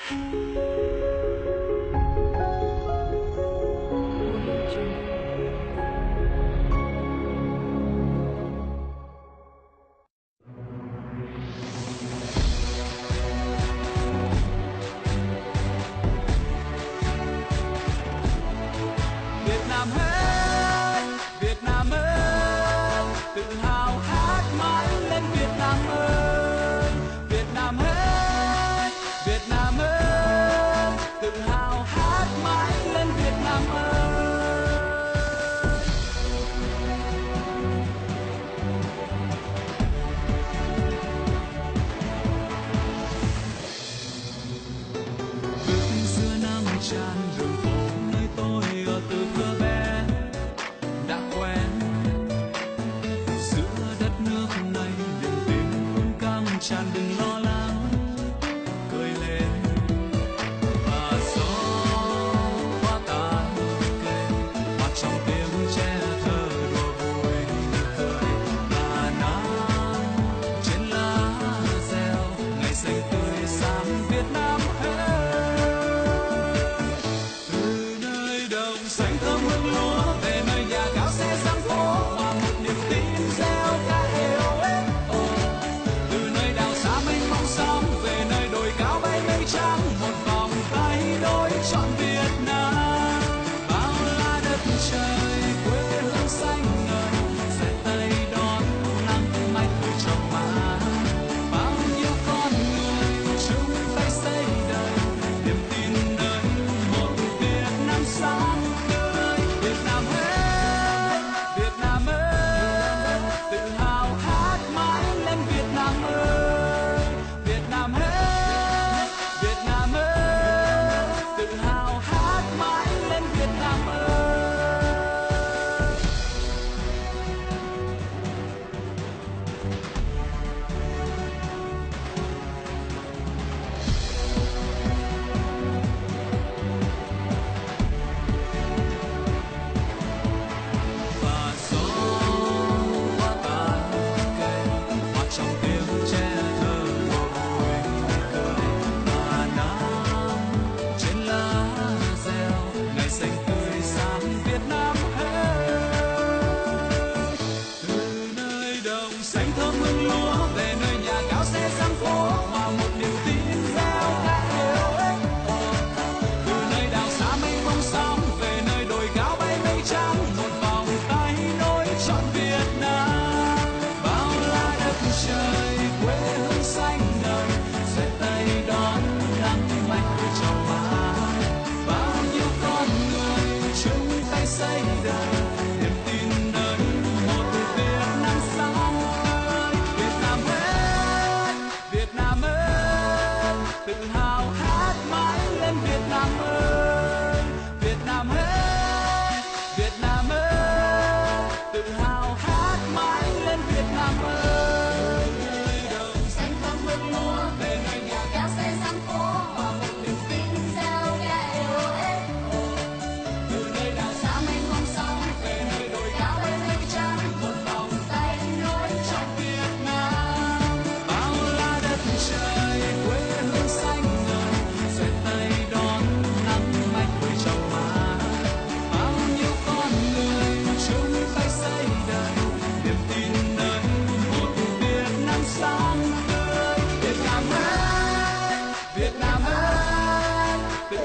Việt Nam ơi, Việt Nam ơi, tự hào hát mãi lên Việt Nam ơi. Việt Nam ơi, Việt Nam ơi, tự hào hát mãi lên Việt Nam ơi. Bước giữa nắng tràn đường phố nơi tôi ở từ thơ bé đã quen. Giữa đất nước này niềm tin luôn căng tràn, đừng lo lắng, Và gió khoác tà cây, hòa trong tiếng tre thơ đùa vui, Hà Nam trên lá reo, ngày xanh tươi sáng Việt Nam ơi. Từ nơi đồng xanh thơm hương lúa, về nơi nhà cao xe răng khô, hòa một niềm tin gieo ca eo ê ơ. Từ nơi đảo xa mênh mông sóng, về nơi đồi cao bay mây trắng, một vòng tay nối trọn Việt Nam. Bao la đất trời quê hương xanh ngời, dệt tay đón nắng mai tươi trong mãi. Bao nhiêu con người chung tay xây đời, niềm tin nơi một Việt Nam sáng tươi. Việt Nam ơi, Việt Nam ơi, tự hào hát mãi lên Việt Nam ơi. Việt Nam ơi, Việt Nam ơi, tự hào hát mãi lên Việt Nam ơi. Và gió khoác tà cây, hòa trong tiếng tre thơ đùa vui, Hà Nam trên lá reo, ngày xanh tươi sáng Việt Nam ơi. Từ nơi đồng xanh thơm hương lúa, về nơi nhà cao xe răng khô, hòa một niềm tin gieo ca eo ê ơ. Từ nơi đảo xa mênh mông sóng, về nơi đồi cao bay mây trắng, một vòng tay nối trọn Việt Nam. Bao la đất trời quê hương xanh ngời, dệt tay đón nắng mai tươi trong mãi. Bao nhiêu con người chung tay xây đời, niềm tin nơi một Việt Nam sáng tươi. Việt Nam ơi, Việt Nam ơi, tự hào hát mãi lên Việt Nam ơi. Việt Nam ơi, Việt Nam ơi, tự hào hát mãi lên Việt Nam ơi. Xanh thơm hương lúa, về nơi nhà cao xe răng khô, hòa cùng niềm tin gieo ca eo ê ơ. Từ nơi đảo xa mênh mông sóng, về nơi đồi cao bay mây trắng, một vòng tay nối trọn Việt Nam. Bao la đất trời quê hương xanh ngời, dệt tay đón nắng mai tươi trong mãi. Bao nhiêu con người chung tay xây đời, niềm tin nơi một Việt Nam sáng tươi. Việt Nam ơi, Việt Nam ơi, tự